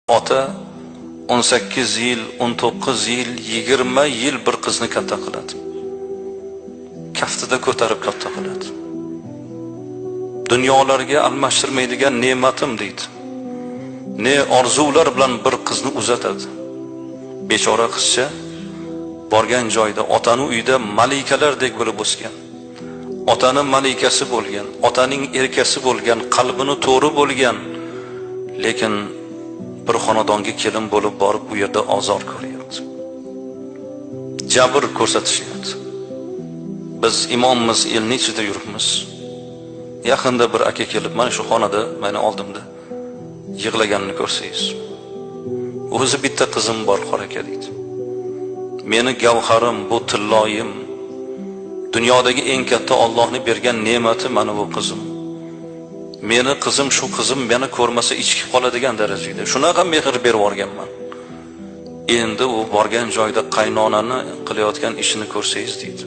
Ota 18 yil, 19 yil, 20 yil bir qizni katta qiladi. Kaftida ko'tarib katta qiladi. Dunyolarga almashtirmaydigan ne'matim deydi. Ne orzular bilan bir qizni uzatadi. Bechora qizcha borgan joyda otani uyida malikalardek bo'lib o'sgan. Otani malikasi bo'lgan, otaning erkasi bo'lgan, qalbini to'ri bo'lgan, lekin bir xonadonga kelin bo'lib borib u yerda ozor ko'ryapti. Jabr ko'rsatishyapti. Biz imommiz, elning ichida yuribmiz. Yaqinda bir aka kelib mana shu xonada meni oldimda yig'laganini ko'rsangiz. O'zi bitta qizim bor, qor aka deydi. Meni gavharim, bu tilloyim, dunyodagi eng katta Allohning bergan ne'mati mana bu qizim. Meni qizim, shu qizim meni ko'rmasa ichkib qoladigan darajada. Shunaqa mehr berib yuborganman. Endi u borgan joyda qaynonani qilayotgan ishini ko'rsangiz deydi.